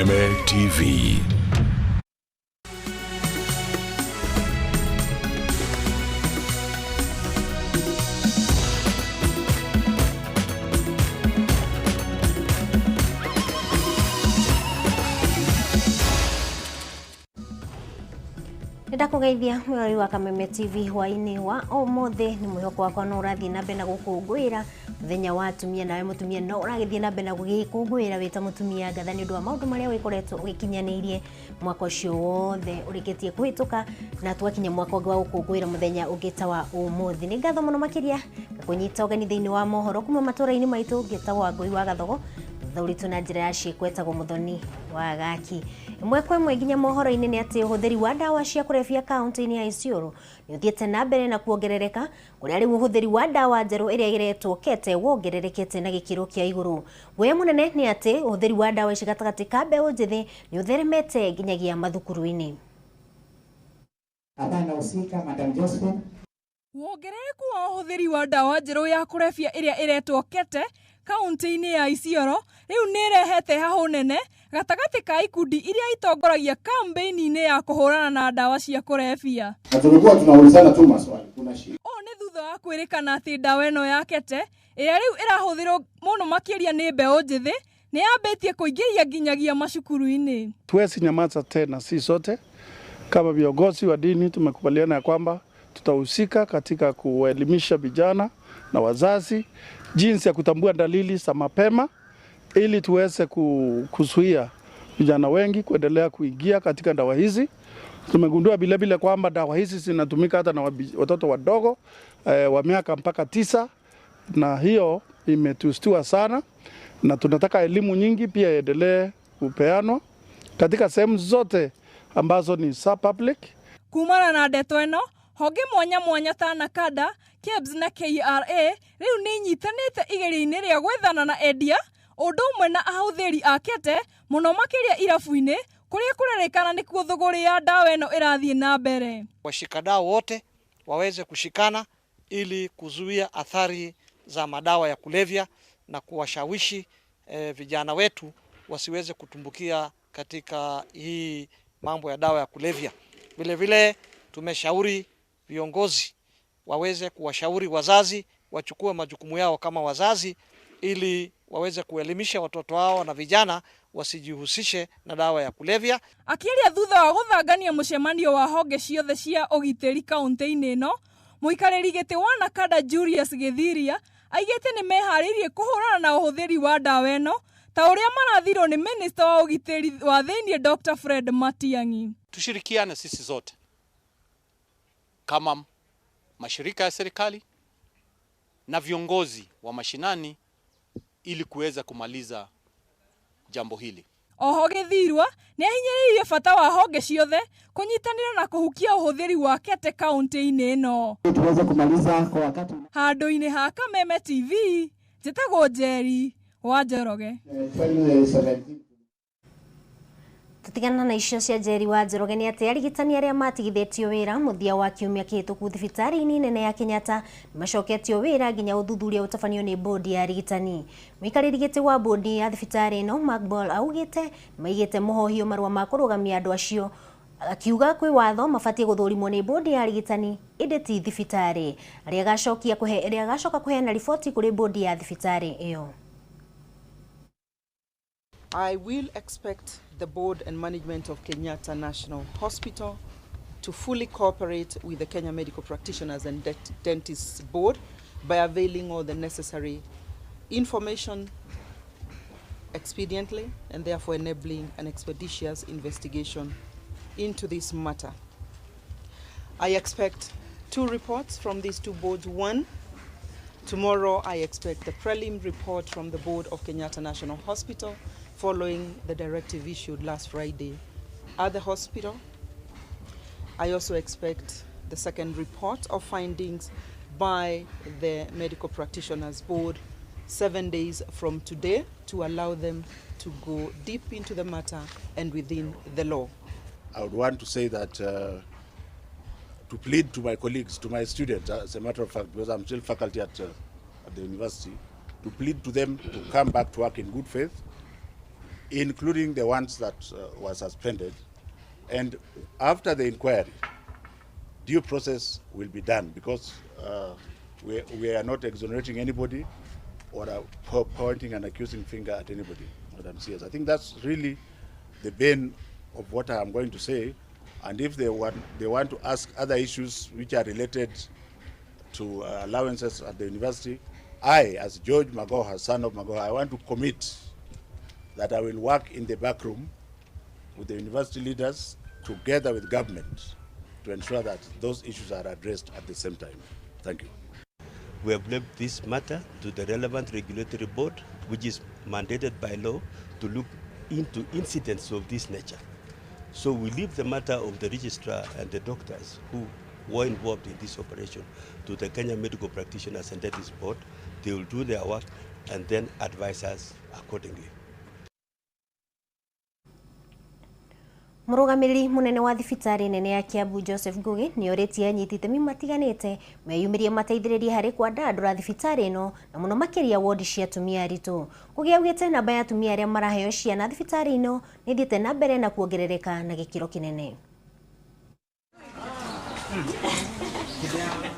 Kameme TV. Ndakugeithia mwirori wa Kameme TV hwaini wa umuthi. Ni mwihoko wakwa no urathie na mbere na gukungwira muthenya wa atumia, nawe mutumia no uragithie na mbere na gugikungwira wita mutumia ngatha ni undu wa maundu maria wikoretwo ugikinyaniirie mwaka ucio wothe urikitie kuhituka, na twakinya mwaka ungi wa gukungwira muthenya ungi ta wa umuthi. Ni ngatho muno makiria ngakunyita ugeni thiini wa mohoro kuma matura-ini maitu, ngitagwo Wangui wa Gathogo, thauritũ na njĩra ya ciĩko etagwo Muthoni wa Gaki. Ĩmwe kwa ĩmwe nginya mohoro-inĩ nĩ atĩ ũhũthĩri wa ndawa cia kũrebia kaunti-inĩ ya Isiolo nĩ ũthiĩte na mbere na kuongerereka, kũrĩa rĩu ũhũthĩri wa ndawa njerũ ĩrĩa ĩretwo kete wongererekete na gĩkĩro kĩa igũrũ. Guoya mũnene nĩ atĩ ũhũthĩri wa ndawa ici gatagatĩ ka mbeũ njĩthĩ nĩ ũtheremete nginyagia mathukuru-inĩ. Ambaye anahusika Madam Josephine. Wongerereku wa ũhũthĩri wa ndawa njerũ ya kũrebia ĩrĩa ĩretwo kete kaunti-inĩ ya Isiolo rĩu nĩ ĩrehete hahũ nene gatagatĩ ka ikundi iria itongoragia kambĩini-inĩ ya kũhũrana na ndawa cia kũrebia. Na tulikuwa tunaulizana tu maswali, kuna shida. Ũũ nĩ thutha wa kwĩrĩkana atĩ ndawa ĩno ya kete ĩrĩa rĩu ĩrahũthĩrwo mũno makĩria nĩ mbeũ njĩthĩ nĩ yambĩtie kũingĩria nginyagia macukuru-inĩ. Tuwezi nyamaza tena, si sote kama viongozi wa dini tumekubaliana ya kwamba tutahusika katika kuelimisha vijana na wazazi jinsi ya kutambua dalili za mapema ili tuweze kuzuia vijana wengi kuendelea kuingia katika dawa hizi. Tumegundua vile vile kwamba dawa hizi zinatumika hata na watoto wadogo wa miaka mpaka 9, na hiyo imetustua sana, na tunataka elimu nyingi pia iendelee kupeanwa katika sehemu zote ambazo ni sub public. Kumana na ndeto ĩno, honge mwanya mwanya ta NACADA, KEBS na KRA rĩu nĩ inyitanĩte igeria-inĩ rĩa gwethana na endia ũndũ ũmwe na ahũthĩri a kete mũno makĩria irabu-inĩ kũrĩa kũrerĩkana nĩkuo thũgũrĩ ya ndawa ĩno ĩrathiĩ na mbere. Washikadau wote waweze kushikana ili kuzuia athari za madawa ya kulevya na kuwashawishi vijana wetu wasiweze kutumbukia katika hii mambo ya dawa ya kulevya. Vile vile tumeshauri viongozi waweze kuwashauri wazazi wachukue majukumu yao kama wazazi ili waweze kuelimisha watoto wao na vijana wasijihusishe na dawa ya kulevya. Akiaria thutha wa gũthangania mũcemanio wa honge ciothe cia ũgitĩri kaunti-inĩ ĩno, mũikarĩri gĩtĩ wa NACADA Julius Gĩthiria aigĩte nĩ meharĩirie kũhũrana na ũhũthĩri wa ndawa ĩno ta ũrĩa marathirwo nĩ minista wa ũgitĩri wa thĩinĩ Dr. Fred Matiang'i. Tushirikiane sisi zote kama mashirika ya serikali na viongozi wa mashinani ili kuweza kumaliza jambo hili. Oho Gĩthirwa nĩ ahinyĩrĩirie bata wa honge ciothe kũnyitanĩra na kũhukia ũhũthĩri wa kete kaunti-inĩ ĩno. Tuweze kumaliza kwa wakati. Handũ-inĩ ha Kameme TV, njĩtagwo Njeri wa Njoroge. Tutigana na icio cia Njeri wa Njoroge nĩ atĩ arigitani arĩa matigithĩtio wĩra mũthia wa kiumia kĩhĩtũku thibitarĩ-inĩ nene ya Kenyatta nĩmacoketio wĩra nginya ũthuthuria ũtabanio nĩ bodi ya arigitani. Mũikarĩri gĩtĩ wa bodi ya thibitarĩ ĩno Mark Ball augĩte nĩmaigĩte mũhohio marũa ma kũrũgamia andũ acio, akiuga kwĩ watho mabatiĩ gũthũrimwo nĩ bodi ya arigitani ĩndĩ ti thibitarĩ. Ĩrĩa agacoka kũheana riboti kũrĩ bodi ya thibitarĩ ĩyo. I will expect the board and management of Kenyatta National Hospital to fully cooperate with the Kenya Medical Practitioners and Dentists Board by availing all the necessary information expediently and therefore enabling an expeditious investigation into this matter. I expect 2 reports from these 2 boards. One, tomorrow I expect the prelim report from the board of Kenyatta National Hospital following the directive issued last Friday at the hospital. I also expect the second report of findings by the Medical Practitioners Board 7 days from today to allow them to go deep into the matter and within the law. I would want to say that to plead to my colleagues, to my students, as a matter of fact, because I'm still faculty at the university, to plead to them to come back to work in good faith. including the ones that were suspended. And after the inquiry, due process will be done, because we are not exonerating anybody or pointing an accusing finger at anybody, Madam CS. I think that's really the bane of what I am going to say. And if they want to ask other issues which are related to allowances at the university, I, as George Magoha, son of Magoha, I want to commit that I will work in the back room with the university leaders together with government to ensure that those issues are addressed at the same time. Thank you. We have left this matter to the relevant regulatory board, which is mandated by law to look into incidents of this nature. So we leave the matter of the registrar and the doctors who were involved in this operation to the Kenya Medical Practitioners and Dentists Board. They will do their work and then advise us accordingly. Mũrũgamĩrĩri mũnene wa thibitarĩ nene ya Kiambu Joseph Ngugi nĩorĩtie anyiti itemi matiganĩte meyumĩrie mateithĩrĩrie harĩ kwandandũra thibitarĩ ĩno na mũno makĩria wodi cia atumia aritũ. Ngugi augĩte namba ya atumia arĩa maraheo ciana thibitarĩ ĩno nĩĩthiĩte na mbere na kuongerereka na gĩkĩro kĩnene.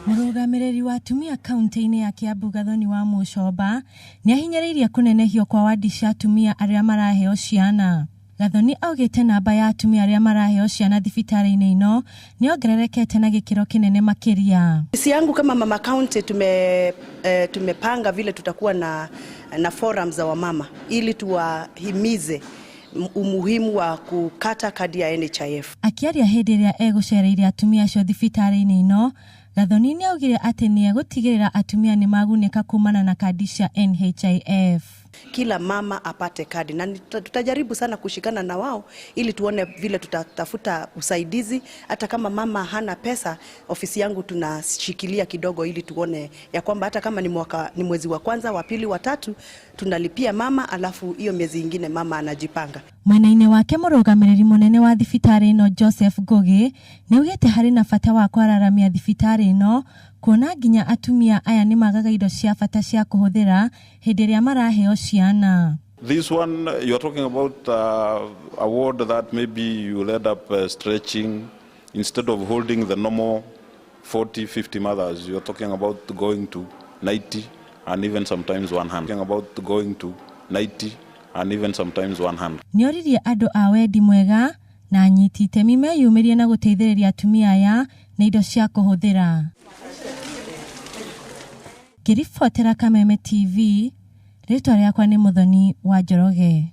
Mũrũgamĩrĩri wa atumia kaunti-inĩ ya Kiambu Gathoni wa Mũcomba nĩahinyĩrĩirie kũnenehio kwa wadi cia atumia arĩa maraheo ciana. Gathoni augĩte namba ya atumia arĩa maraheo ciana thibitarĩ-inĩ ĩno nĩyongererekete na gĩkĩro kĩnene makĩria. Sisi yangu kama mama county tumepanga vile tutakuwa na forum za wamama ili tuwahimize umuhimu wa kukata kadi ya NHIF. Akiaria hĩndĩ ĩrĩa egũcereire atumia acio thibitarĩ-inĩ ĩno, Gathoni nĩaugire atĩ nĩegũtigĩrĩra atumia nĩmagunĩka kumana na kadi cia NHIF. Kila mama apate kadi na tutajaribu sana kushikana na wao ili tuone vile tutatafuta usaidizi. Hata kama mama hana pesa, ofisi yangu tunashikilia kidogo ili tuone ya kwamba hata kama ni mwezi wa kwanza, wa pili, wa tatu tunalipia mama, alafu hiyo miezi ingine mama anajipanga. Mwena-inĩ wake mũrũgamĩrĩri mũnene wa thibitarĩ ĩno Joseph Ngugi nĩaugĩte harĩ na bata wa kwararamia thibitarĩ ĩno kuona nginya atumia aya nĩmagaga indo cia bata cia kũhũthĩra hĩndĩ ĩrĩa maraheo ciana. This one, you are talking about a ward that maybe you will end up stretching. Instead of holding the normal 40, 50 mothers, you are talking about going to 90 and even sometimes 100. Talking about going to 90 and even sometimes 100. Nĩoririe andũ a wendi mwega na anyiti itemi meyumĩrie na gũteithĩrĩria atumia aya na indo cia kũhũthĩra. Ngĩribotera Kameme TV, rĩtwa rĩakwa nĩ Muthoni wa Njoroge.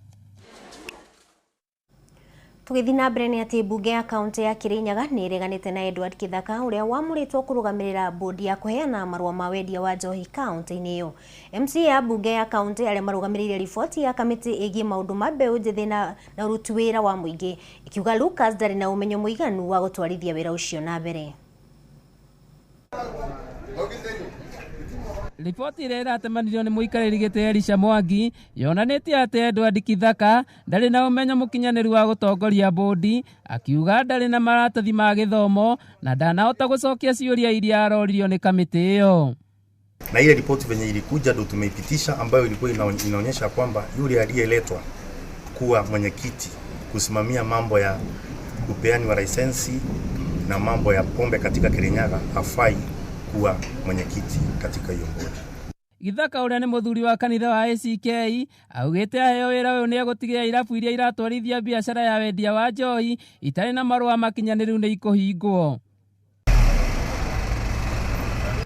Tũgĩthiĩ na mbere nĩ atĩ mbunge ya kaunti ya Kirinyaga nĩ ĩreganĩte na Edward Kithaka ũrĩa wamũrĩtwo kũrũgamĩrĩra bodi ya kũheana marũa ma wendia wa njohi kaunti-inĩ ĩyo. MCA ya mbunge ya kaunti arĩa marũgamĩrĩire riboti ya kamĩtĩ ĩgiĩ maũndũ ma mbeũ njĩthĩ na ũruti wĩra wa mũingĩ ikiuga Lucas ndarĩ na ũmenyo mũiganu wa gũtwarithia wĩra ũcio na mbere. Riboti ĩrĩa ĩratemanirio nĩ mũikarĩri gĩtĩ Elisha Mwangi yonanĩtie atĩ Edward Kithaka ndarĩ na ũmenyo mũkinyanĩru wa gũtongoria bodi, akiuga ndarĩ na maratathi ma gĩthomo na ndanahota gũcokia ciũria iria aroririo nĩ kamĩtĩ ĩyo. Na ile ripoti venye ilikuja ndo tumeipitisha, ambayo ilikuwa inaonyesha kwamba yule aliyeletwa kuwa mwenyekiti kusimamia mambo ya upeani wa lisensi na mambo ya pombe katika Kirinyaga hafai kuwa mwenyekiti katika hiyo bodi. Githaka ũrĩa nĩ mũthuri wa kanitha wa ACK augĩte aheo wĩra ũyũ nĩegũtigĩrĩra irabu iria iratwarithia biacara ya wendia wa njohi itarĩ na marũa makinyanĩru nĩ ikũhingwo.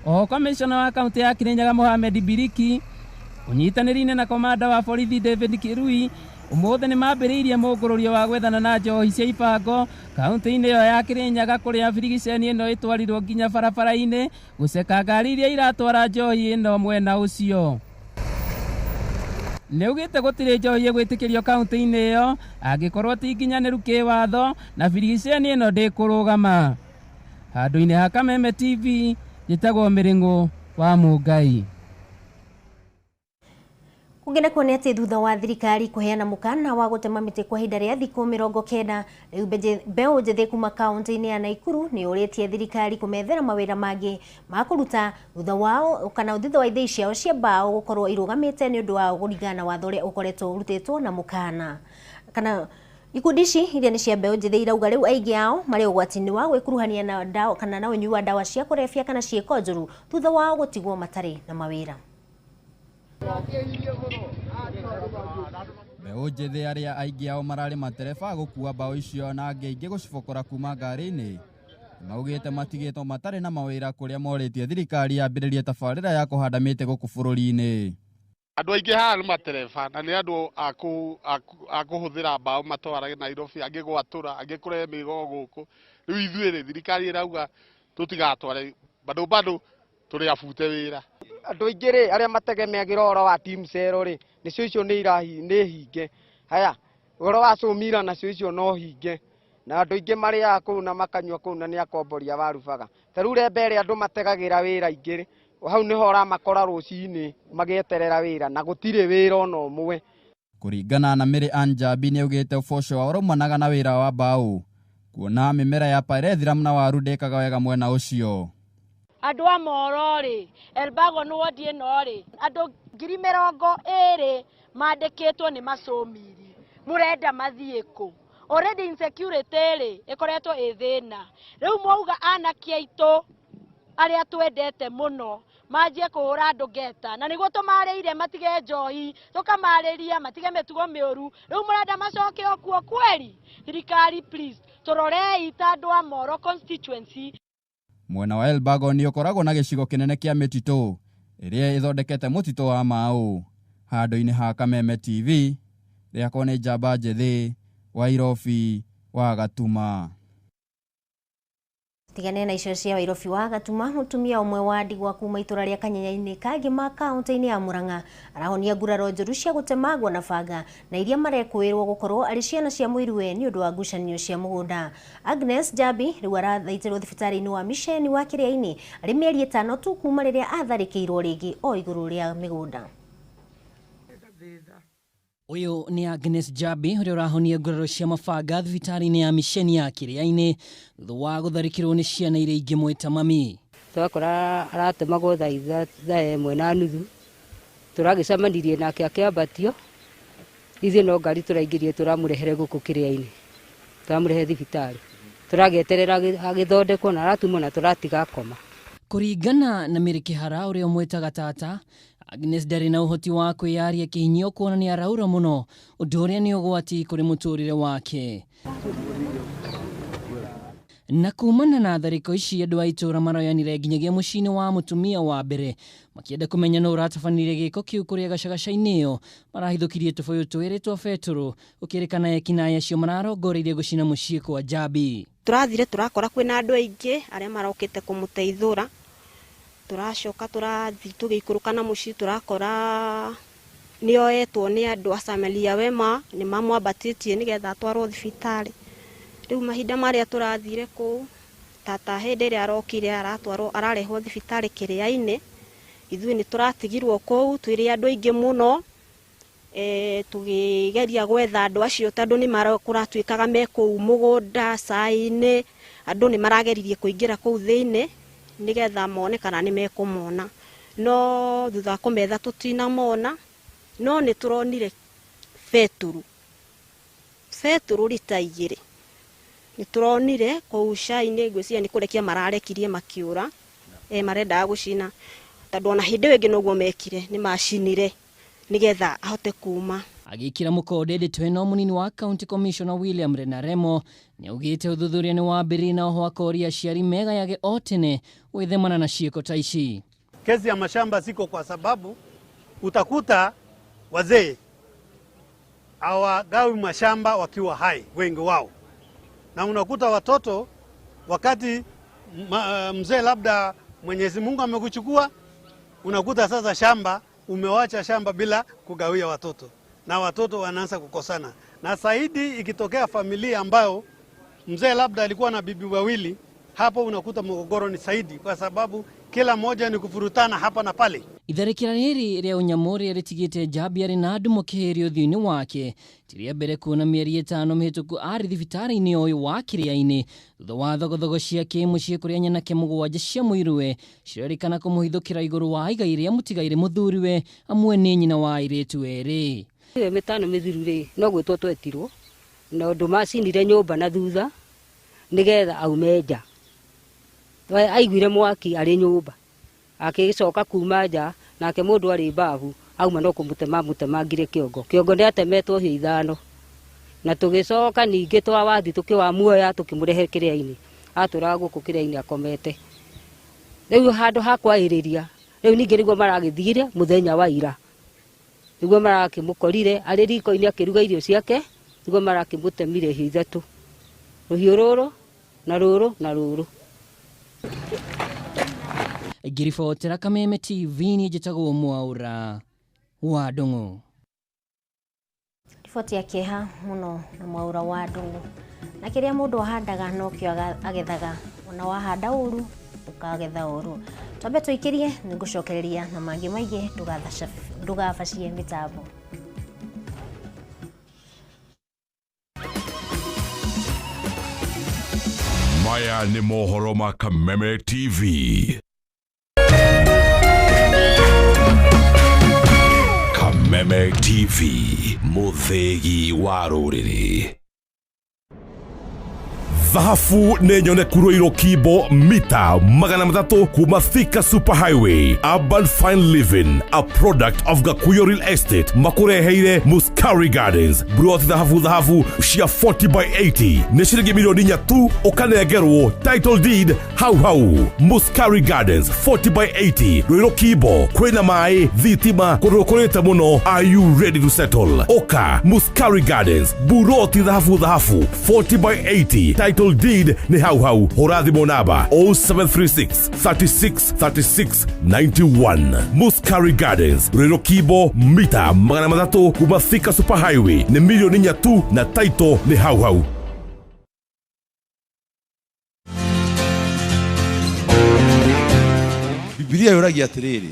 Oho kamishona wa kaunti ya Kirinyaga Mohamed Biriki ũnyitanĩri-inĩ na komanda wa borithi David Kirui ũmũthĩ nĩmambĩrĩirie mũngũrũrio wa gwethana na njohi cia ibango kaunti-inĩ ĩyo ya Kirinyaga kũrĩa birigiceni ĩno ĩtwarirwo nginya barabara-inĩ gũceka ngari iria iratwara njohi ĩno mwena ũcio. Nĩaugĩte gũtirĩ njohi ĩgwĩtĩkĩrio kaunti-inĩ ĩyo angĩkorwo ti nginyanĩru kĩwatho na birigiceni ĩno ndĩkũrũgama. Handũ-inĩ ha Kameme TV njĩtagwo Mĩrĩng'ũ wa Mũngai. Kũngĩ kuo nĩ atĩ thutha wa thirikari kũheana mũkana wa gũtema mĩtĩ kwa ihinda rĩa thikũ 90, rĩu mbeũ njĩthĩ kuma kaunti-inĩ ya Naikuru nĩ yũrĩtie thirikari kũmethera mawĩra mangĩ ma kũruta thutha wao kana thutha wa ithĩi ciao cia mbaũ gũkorwo irũgamĩte nĩ ũndũ wa kũringana na watho ũrĩa ũkoretwo ũrutĩtwo na mũkana. Kana ikundi ici iria nĩ cia mbeũ njĩthĩ irauga rĩu aingĩ ao marĩ ũgwati-inĩ wa gwĩkuruhania na ndawa kana na ũnyui wa ndawa cia kũrebia kana ciĩko njũru thutha wao gũtigwo matarĩ na mawĩra. Mbeũ njĩthĩ arĩa aingĩ ao mararĩ matereba gũkua mbaũ icio na angĩ aingĩ gũcibokora kuma ngari-inĩ maugĩte matigĩtwo matarĩ na mawĩra kũrĩa morĩtie thirikari yambĩrĩrie tabarĩra ya kũhanda mĩtĩ gũkũ bũrũri-inĩ. Andũ aingĩ haha nĩ matereba na nĩ andũ a kũhũthĩra mbaũ matwarage Nairobi, angĩ gwatũra, angĩ kũrehe mĩrigo gũkũ. Rĩu ithuĩ rĩ, thirikari ĩrauga tũtigatware bado bado tũrĩ abute wĩra. Andũ aingĩ rĩ arĩa mategemeagĩra ũhoro wa team cero rĩ nĩcio icio nĩ hinge. Haya ũhoro wa cũmira nacio icio no hinge, na andũ aingĩ marĩaga kũu na makanyua kũu na nĩ akomboria warubaga. Ta rĩu Rembe ĩrĩa andũ mategagĩra wĩra aingĩ rĩ, hau nĩho ũramakora rũcinĩ magĩeterera wĩra na gũtirĩ wĩra ona ũmwe. Kũringana na Mary Ann Njambi nĩaugĩte ũboco wao ũraumanaga na wĩra wa mbaũ kuona mĩmera ya pyrethrum na waru ndĩkaga wega mwena ũcio. Andũ a Moro rĩ, Elbagon ward ĩno rĩ, andũ 20,000 mandĩkĩtwo nĩ macũmiri, mũrenda mathiĩ kũ? Already insecurity rĩ ĩkoretwo ĩ thĩna. Rĩu mwauga anake aitũ arĩa twendete mũno manjie kũhũra andũ ngeta, na nĩguo tũmarĩire matige njohi, tũkamarĩria matige mĩtugo mĩũru. Rĩu mũrenda macoke o kuo kweri? Thirikari please, tũrorei ta andũ a Moro constituency. Mwena wa Elbagon nĩ ũkoragwo na gĩcigo kĩnene kĩa mĩtitũ ĩrĩa ĩthondekete mũtitũ wa Mau. Handũ-inĩ ha Kameme TV, rĩakwa nĩ Njamba Njĩthĩ wa Irobi wa Gatuma. Tigane na icio cia Wairobi wa Gatuma, mutumia ũmwe wa ndigwa kuma itũra rĩa Kanyenya-inĩ Kangema kaunti-inĩ ya Murang'a arahonia nguraro njũru cia gũtemangwo na banga na iria marekũĩrwo gũkorwo arĩ ciana cia mũiruwe nĩ ũndũ wa ngucanio cia mũgũnda. Agnes Njambi rĩu arathaitĩrwo thibitarĩ-inĩ wa Misheni wa Kĩrĩa-inĩ arĩ mĩeri 5 tu kuma rĩrĩa atharĩkĩirwo rĩngĩ o igũrũ rĩa mĩgũnda. Ũyũ nĩ Agnes Njambi ũrĩa ũrahonia nguraro cia mabanga thibitarĩ-inĩ ya Misheni ya Kĩrĩa-inĩ thutha wa gũtharĩkĩrwo nĩ ciana iria ingĩ mwĩta mami. Twakora aratemagwo thaa 1:30 tũragĩcemanirie nake akĩambatio, ithuĩ no ngari tũraingĩrie tũramũrehere gũkũ Kĩrĩa-inĩ, tũramũrehe thibitarĩ, tũragĩeterera agĩthondekwo na aratumwo na tũratiga akoma. Kũringana na Mary Kĩhara ũrĩa ũmwĩtaga tata, Agnes ndarĩ na ũhoti wa kwĩyaria kĩhinyio kuona nĩ araura mũno, ũndũ ũrĩa nĩ ũgwati kũrĩ mũtũrĩre wake. Na kumana na tharĩko ici andũ a itũũra maroyanire nginyagia mũciĩ-inĩ wa mũtumia wa mbere makĩenda kũmenya nũ ũratabanirie gĩko kĩu kũrĩa gacagaca-inĩ ĩyo marahithũkirie tũbũyũ twĩrĩ twa betũrũ gũkĩrĩkana ekinaĩ acio mararongoreirie gũcina mũciĩ kwa Njambi. Tũrathire tũrakora kwĩna andũ aingĩ arĩa marokĩte kũmũteithũra, tũracoka tũrathi tũgĩikũrũka na mũciĩ tũrakora nĩoetwo nĩ andũ a Samaria Wema nĩ mamwambatĩtie nĩgetha atwarwo thibitarĩ. Rĩu mahinda marĩa tũrathire kũu tata hĩndĩ ĩrĩa arokire aratwarwo ararehwo thibitarĩ Kĩrĩa-inĩ, ithuĩ nĩ tũratigirwo kũu twĩrĩ andũ aingĩ mũno, tũkĩgeria gwetha andũ acio tondũ nĩ kũratuĩkaga me kũu mũgũnda cai-inĩ, andũ nĩ marageririe kũingĩra kũu thĩinĩ nĩgetha mone kana nĩ mekũmona, no thutha wa kũmetha tũtinamona, no nĩ tũronire betũrũ rita 2 nĩ tũronire kũu cai-inĩ, ngwĩciria nĩ kũrekia mararekirie makĩũra, marendaga gũcina tondũ ona hĩndĩ ĩyo ĩngĩ noguo mekire, nĩ macinire nĩgetha ahote kuma. Agĩkĩra mũkonde ndeto ĩno mũnini wa County Commissioner William Renaremo nĩaugĩte ũthuthuria nĩ wambĩrĩirie na oho akoria aciari megayage o tene gwĩthemana na ciĩko ta ici. Kesi ya mashamba siko kwa sababu utakuta wazee hawagawi mashamba wakiwa hai wengi wao, na unakuta watoto wakati mzee labda Mwenyezi Mungu amekuchukua, unakuta sasa shamba umewacha shamba bila kugawia watoto, na watoto wanaanza kukosana. Na zaidi ikitokea familia ambayo mzee labda alikuwa na bibi wawili, hapo unakuta mgogoro ni zaidi, kwa sababu Kila mmoja ni kufurutana hapa na pale. Itharĩkĩra rĩrĩ rĩa ũnyamũ rĩrĩa rĩtigĩte Njambi arĩ na ndũmo kĩhĩri ũthiũ-inĩ wake ti rĩa mbere kuona mĩeri 5 mĩhĩtũku arĩ thibitarĩ-inĩ ũyũ wa Kĩrĩa-inĩ thutha wa thogothogo cia kĩmũciĩ kũrĩa nyanake 7 cia mũirũwe cirerĩkana kũmũhithũkĩra igũrũ wa igai rĩa mũtigairĩ mũthuriwe amwe nĩ nyina wa airĩtu erĩ. Ĩyo 5 mĩthiru rĩ no gwĩtwo twetirwo na ũndũ macinire nyũmba na thutha nĩgetha aume nja. Aiguire mwaki arĩ nyũmba akĩcoka kuma nja nake mũndũ arĩ mbabu auma no kũmũtema mũtemangire kĩongo kĩongo nĩ atemetwo hiũ 5 na tũgĩcoka ningĩ twawathi tũkĩwamuoya tũkĩmũrehe Kĩrĩa-inĩ atũraga gũkũ Kĩrĩa-inĩ akomete rĩu handũ ha kwaĩrĩria rĩu ningĩ nĩguo maragĩthire mũthenya wa ira nĩguo marakĩmũkorire arĩ riko-inĩ akĩruga irio ciake nĩguo marakĩmũtemire hiũ 3 rũhiũ rũrũ na rũrũ na rũrũ. Ngĩribotera Kameme TV niĩ njĩtagwo Mwaura wa Ndung'u. Riboti ya kĩeha mũno na Mwaura wa Ndung'u. Na kĩrĩa mũndũ ahandaga nokĩo agethaga, ona wahanda ũru ũkagetha ũru. Twambe tũikĩrie nĩngũcokereria na mangĩ maingĩ, ndũgabacie mĩtambo. Maya nĩ mohoro ma Kameme TV. Kameme TV, mũthĩgi wa rũrĩrĩ. Thahabu nĩ nyoneku Ruiru Kimbo mita 300 kuma Thika Super Highway. Urban Fine Living, a product of Gakuyo Real Estate, makureheire Muscari Gardens. Broti thahabu thahabu cia 40 by 80 nĩ ciringi milioni 4 tu ũkanengerwo title deed hau hau. Muscari Gardens 40 by 80 Ruiru Kimbo, kwĩna maĩ, thitima, kũndũ gũkũrĩte mũno. Are you ready to settle? Oka Muscari Gardens, buroti thahabu thahabu 40 by 80 title deed ni hau hau. Hũra thimũ namba 0736 36 36 91. Muscari Gardens, Ruiru Kimbo, mita 300 kuma Thika Super Highway nĩ milioni 4 tu na title ni hau hau. Bibilia yũragia atĩrĩrĩ,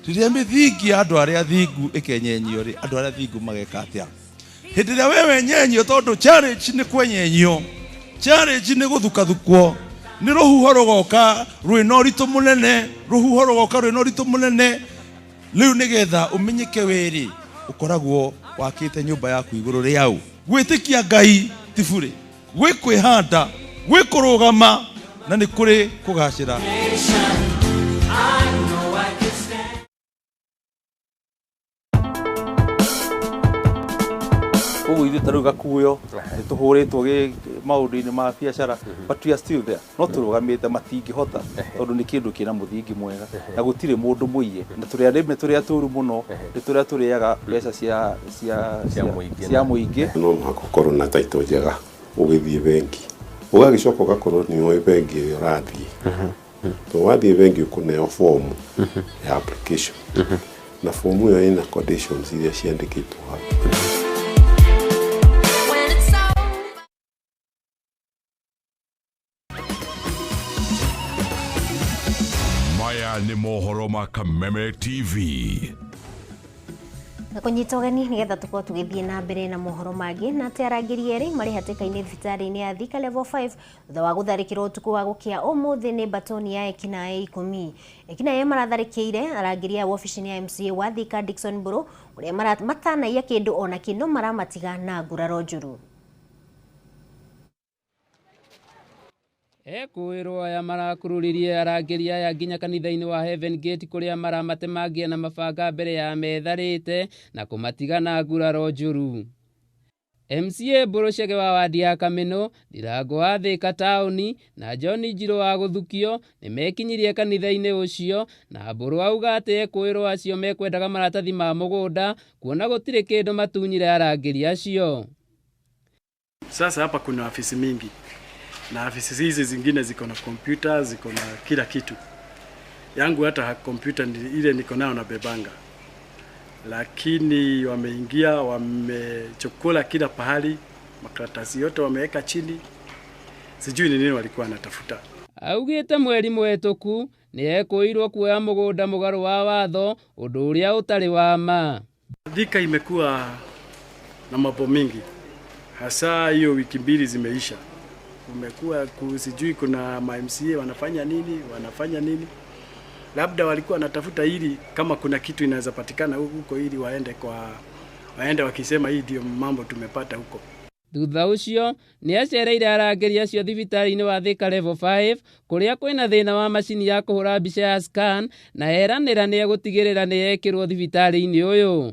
rĩrĩa mĩthingi ya andũ arĩa thingu ĩkenyenyio rĩ, andũ arĩa thingu mageka atĩa? Hĩndĩ ĩrĩa we wenyenyio, tondũ challenge nĩ kwenyenyio, challenge nĩ gũthukathukwo, nĩ rũhuho rũgoka rwĩna ũritũ mũnene, rũhuho rũgoka rwĩna ũritũ mũnene. Rĩu nĩgetha ũmenyeke wĩrĩ, ũkoragwo wakĩte nyũmba yaku igũrũ rĩau. Gwĩtĩkia Ngai ti burĩ, gwĩ kwĩhanda, gwĩ kũrũgama, na nĩ kũrĩ kũgacĩra. Koguo ithuĩ ta rĩu Gakuyo nĩ tũhũrĩtwo maũndũ-inĩ ma biacara, but we are still there. No tũrũgamĩte, matingĩhota tondũ nĩ kĩndũ kĩna mũthingi mwega na gũtirĩ mũndũ mũiye. Na tũrĩ arĩmi tũrĩa tũru mũno nĩ tũrĩa tũrĩaga mbeca cia mũingĩ. No mũhaka ũkorwo na title njega ũgĩthiĩ bengi, ũgagĩcoka ũgakorwo nĩ ũĩ bengi ĩrĩa ũrathiĩ. To wathiĩ bengi ũkũneo fomu ya application, na fomu ĩyo ĩna conditions iria ciandĩkĩtwo hau. Maya nĩ mohoro ma Kameme TV. Na kũnyita ũgeni nĩgetha tũkorwo tũgĩthiĩ na mbere na mohoro mangĩ. Na atĩ arangĩri erĩ marĩ hatĩka-inĩ thibitarĩ-inĩ ya Thika Level 5 thutha wa gũtharĩkĩrwo ũtukũ wa gũkĩa ũmũthĩ nĩ mbatoni ya ekinaĩ 10. Ekinaĩ maratharĩkĩire arangĩri a wabici-inĩ ya MCA wa Thika Dickson Mburu ũrĩa matanaiya kĩndũ ona kĩ no maramatiga na nguraro njũru. Ekwĩrwo aya marakururirie arangĩri aya nginya kanitha-inĩ wa Heaven Gate kũrĩa maramatemangia na mabanga mbere ya metharĩte na kũmatiga na nguraro njũru. MCA Mburu Chege wa wadi ya Kameno, Ndirango wa Thika taũni na John Njirũ wa Gũthukio nĩmekinyirie kanitha-inĩ ũcio, na Mburu auga atĩ ekwĩrwo acio mekwendaga maratathi ma mũgũnda kuona gũtirĩ kĩndũ matunyire arangĩri acio. Sasa hapa kuna afisi mingi na afisi hizi zingine ziko na kompyuta, ziko na kila kitu. Yangu hata kompyuta ile niko nayo na bebanga. Lakini wameingia, wamechukua kila pahali, makaratasi yote wameweka chini. Sijui ni nini walikuwa wanatafuta. Augĩte mweri mũhetũku nĩ ekũirwo kuoya mũgũnda mũgarũ wa watho, ũndũ ũrĩa ũtarĩ wa ma. Thika imekuwa na mambo mingi, hasa hiyo wiki mbili zimeisha. Kumekuwa sijui kuna ma MCA wanafanya nini, labda walikuwa wanatafuta ili kama kuna kitu inaweza patikana huko ili waende wakisema hii ndio mambo tumepata huko. Thutha ũcio nĩ acereire arangĩri acio thibitarĩ-inĩ wa Thika Level 5 kũrĩa kwĩna thĩna wa macini ya kũhũra mbica ya scan na eranĩra nĩ egũtigĩrĩra nĩ yekĩrwo thibitarĩ-inĩ ũyũ.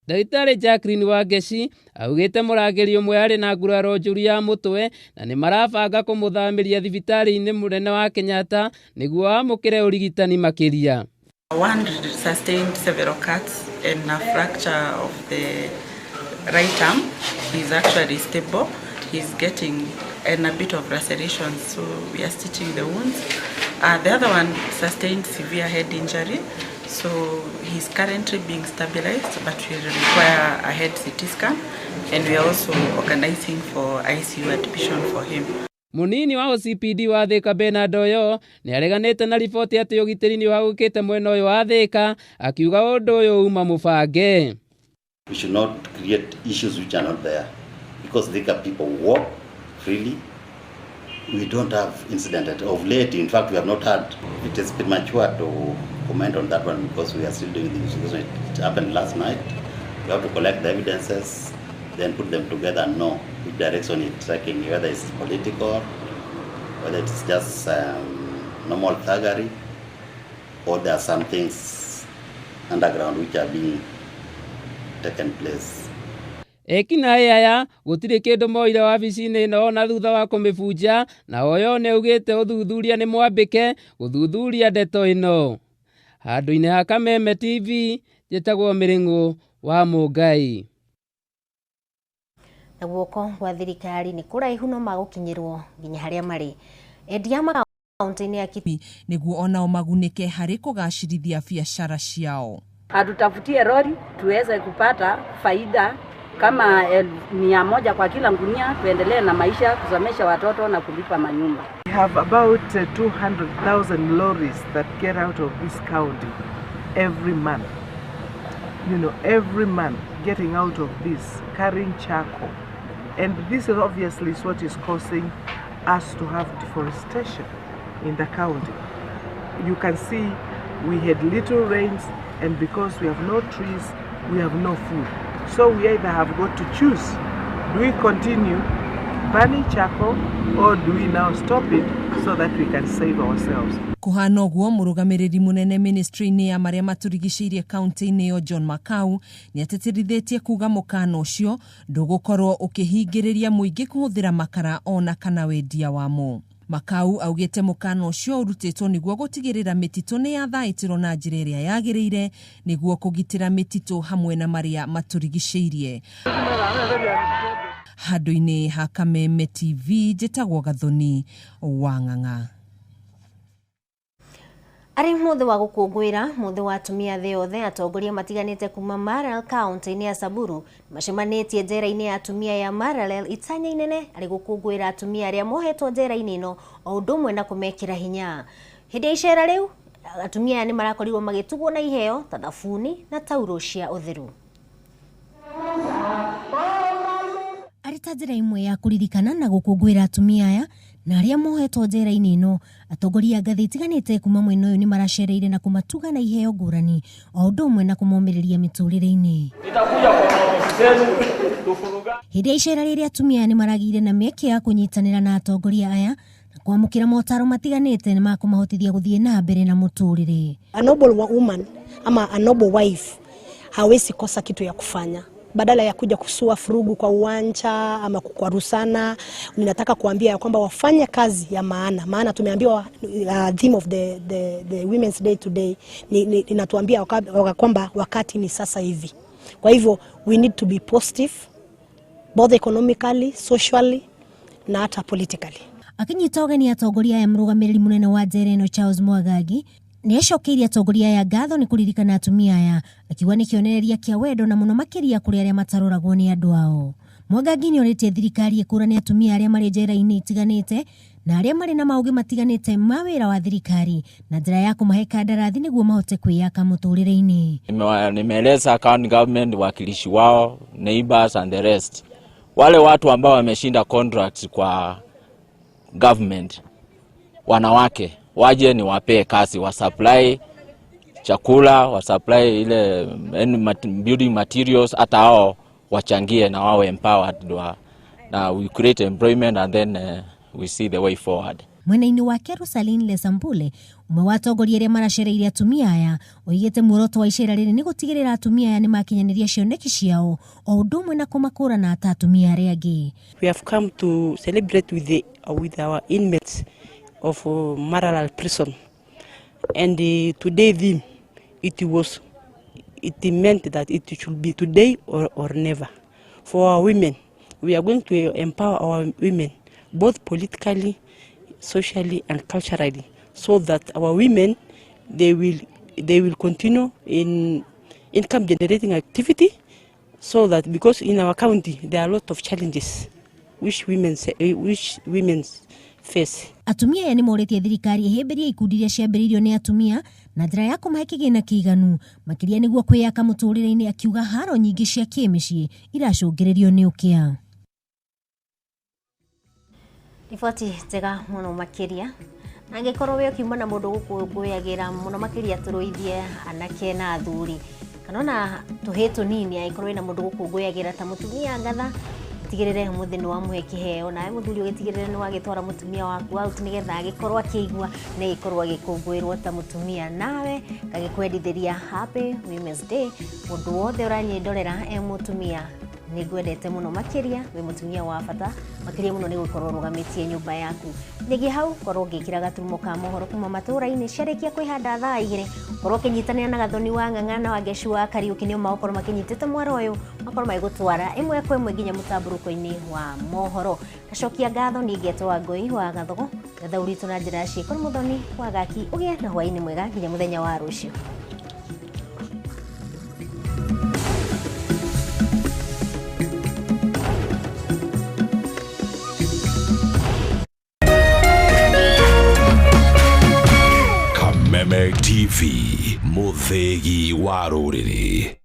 Ndagĩtarĩ Jacqueline Wangeci augĩte mũrangĩri ũmwe arĩ na nguraro njũru ya mũtwe na nĩ marabanga kũmũthamĩria thibitarĩ-inĩ mũnene wa Kenyatta nĩguo amũkĩre ũrigitani makĩria. One sustained several cuts and a fracture of the right arm. He's actually stable. He's getting and a bit of laceration, so we are stitching the wounds. The other one sustained severe head injury, so he's currently being stabilized, but will require a head CT scan, and we are also organizing for ICU admission for him. Munini wa OCPD wa Thika Bernard Oyo nĩ areganĩte na riboti atĩ ũgitĩri nĩ ũhagũkĩte mwena ũyũ wa Thika, akiuga ũndũ ũyũ uma mũbange. We should not create issues which are not there because Thika people walk freely. We don't have incident at of late. In fact, we have not had. It is premature to comment on that one because we are still doing the investigation. It happened last night. We have to collect the evidences, then put them together and know which direction it's taking, whether it's political, whether it's just normal thuggery, or there are some things underground which are being taken place. Ekinaĩ aya gũtirĩ kĩndũ moire wabici-inĩ ĩno na thutha wa kũmĩbunja, na Oyo nĩ augĩte ũthuthuria nĩ mwambĩke gũthuthuria ndeto ĩno. Handũ-inĩ ha Kameme TV, njĩtagwo Mĩrĩng'ũ wa Mũngai. Na guoko gwa thirikari nĩ kũraihu no magũkinyĩrwo nginya harĩa marĩ. Endia makaunti-inĩ ya Kitui nĩguo onao magunĩke harĩ kũgacĩrithia biacara ciao. Atutafutie lori tuweze kupata faida kama 100,000 kwa kila ngunia, tuendelee na maisha, kusomesha watoto na kulipa manyumba. We have about 200,000 lorries that get out of this county every month. Every month getting out of this, carrying charcoal. And this is obviously is what is causing us to have deforestation in the county. You can see we had little rains, and because we have no trees, we have no food. So we either have got to choose: do we continue burning charcoal or do we now stop it so that we can save ourselves? Kũhana ũguo, mũrũgamĩrĩri mũnene ministry-inĩ ya marĩa matũrigicĩirie kaunti-inĩ ĩyo John Makau nĩ atĩtĩrithĩtie kuga mũkana ũcio ndũgũkorwo ũkĩhingĩrĩria mũingĩ kũhũthĩra makara ona kana wendia wamo. Makau augĩte mũkana ũcio ũrutĩtwo nĩguo gũtigĩrĩra mĩtitũ nĩ yathaĩtĩrwo na njĩra ĩrĩa yagĩrĩire nĩguo kũgitĩra mĩtitũ hamwe na marĩa matũrigicĩirie. Handũ-inĩ ha Kameme TV, njĩtagwo Gathoni wa Ng'ang'a. Arĩ mũthĩ wa gũkũngũĩra mũthĩ wa atumia thĩ yothe, atongoria matiganĩte kuma Maralal kaunti-inĩ ya Samburu macemanĩtie njera-inĩ ya atumia ya Maralal itanya inene arĩ gũkũngũĩra atumia arĩa mohetwo njera-inĩ ĩno o ũndũ ũmwe na kũmekĩra hinya. Hĩndĩ ya icera rĩu, atumia aya nĩ marakorirwo magĩtugwo na iheo ta thabuni na tauro cia ũtheru arĩ ta njĩra ĩmwe ya kũririkana na gũkũngũĩra atumia aya na arĩa mohetwo njera-inĩ ĩno. Atongoria a ngathĩ itiganĩte kuma mwena ũyũ nĩ maracereire na kũmatuga na iheo ngũrani o ũndũ ũmwe na kũmomĩrĩria mĩtũrĩre-inĩ. Hĩndĩ ya icera rĩrĩ, atumia aya nĩ maragĩire na mĩeke ya kũnyitanĩra na atongoria aya na kwamũkĩra motaro matiganĩte ma kũmahotithia gũthiĩ na mbere na mũtũrĩre. A noble woman ama a noble wife hawezi kosa kitu ya kufanya badala ya kuja kusua furugu kwa uwanja ama kukwarusana. Ninataka kuambia ya kwamba wafanye kazi ya maana, maana tumeambiwa theme of the Women's Day today ni inatuambia kwamba wakati ni sasa hivi. Kwa hivyo we need to be positive both economically, socially na hata politically. Akinyita ũgeni atongoria aya, mũrũgamĩrĩri mũnene wa njera ĩno Charles Mwagagi nĩ acokeirie atongoria aya ngatho nĩ kũririkana atumia aya, akiuga nĩ kĩonereria kĩa wendo na mũno makĩria kũrĩ arĩa mataroragwo nĩ andũ ao. Mwangangi nĩorĩtie thirikari ĩkũrane atumia arĩa marĩ njera-inĩ itiganĩte na arĩa marĩ na maũgĩ matiganĩte ma wĩra wa thirikari na njĩra ya kũmahe kandarathi nĩguo mahote kwĩyaka mũtũrĩre-inĩ. Nimeeleza county government, wakilishi wao, neighbors and the rest, wale watu ambao wameshinda contracts kwa government, wanawake waje ni wapee kazi, wa supply chakula, wa supply ile building materials, hata hao wachangie na wawe empowered na we create employment and then we see the way forward. Mwena-inĩ wake Rosaline Lesambule, ũmwe wa atongoria arĩa maracereire atumia aya, oigĩte muoroto wa icera rĩrĩ nĩ gũtigĩrĩra atumia aya nĩ makinyanĩria cioneki ciao o ũndũ ũmwe na kũmakũrana ta atumia arĩa angĩ. We have come to celebrate with our inmates of Maralal prison, and today theme it meant that it should be today or never. For our women, we are going to empower our women both politically, socially and culturally, so that our women they will continue in income generating activity, so that because in our county there are a lot of challenges which women face. Atumia aya nĩ morĩtie thirikari ĩhĩmbĩrie ikundi iria ciambĩrĩirio nĩ atumia na njĩra ya kũmahe kĩgĩna kĩiganu makĩria nĩguo kwĩyaka mũtũrĩre-inĩ, akiuga haro nyingĩ cia kĩmĩciĩ iracũngĩrĩrio nĩ ũkĩa. Riboti njega mũno makĩria, na angĩkorwo we ũkiuma na mũndũ gũkũngũyagĩra mũno makĩria, tũrũithie anake na athuri kana ona tũhĩ tũnini, angĩkorwo wĩna mũndũ gũkũngũyagĩra ta mũtumia ngatha, tigĩrĩre ũmũthĩ nĩ wamũhe kĩheo, nawe mũthuri ũgĩtigĩrĩre nĩ wagĩtwara mũtumia waku out nĩgetha agĩkorwo akĩigua nĩ agĩkorwo agĩkũngũĩrwo ta mũtumia. Nawe ngagĩkwendithĩria happy Women's Day. Mũndũ wothe ũranyĩndorera e mũtumia, nĩ ngwendete mũno makĩria, wĩ mũtumia wa bata makĩria mũno nĩ gũkorwo ũrũgamĩtie nyũmba yaku. Nĩngĩ hau korwo ngĩkĩra gaturumo ka mohoro kuma matũra-inĩ ciarĩkia kwĩhanda thaa 2, korwo ũkĩnyitanĩra na Gathoni wa Ng'ang'a na Wangecu wa Kariũki, nĩo magũkorwo makĩnyitĩte mwaro ũyũ, makorwo magĩgũtwara ĩmwe kwa ĩmwe nginya mũtambũrũko-inĩ wa mohoro. Ngacokia ngatho niĩ ngetwo Wangũi wa Gathogo, gathaũritũ na njĩra ya ciĩko nĩ Mũthoni wa Gaki. Ũgĩe na hwaĩ-inĩ mwega nginya mũthenya wa rũciũ. Kameme TV, mũthĩgi wa rũrĩrĩ.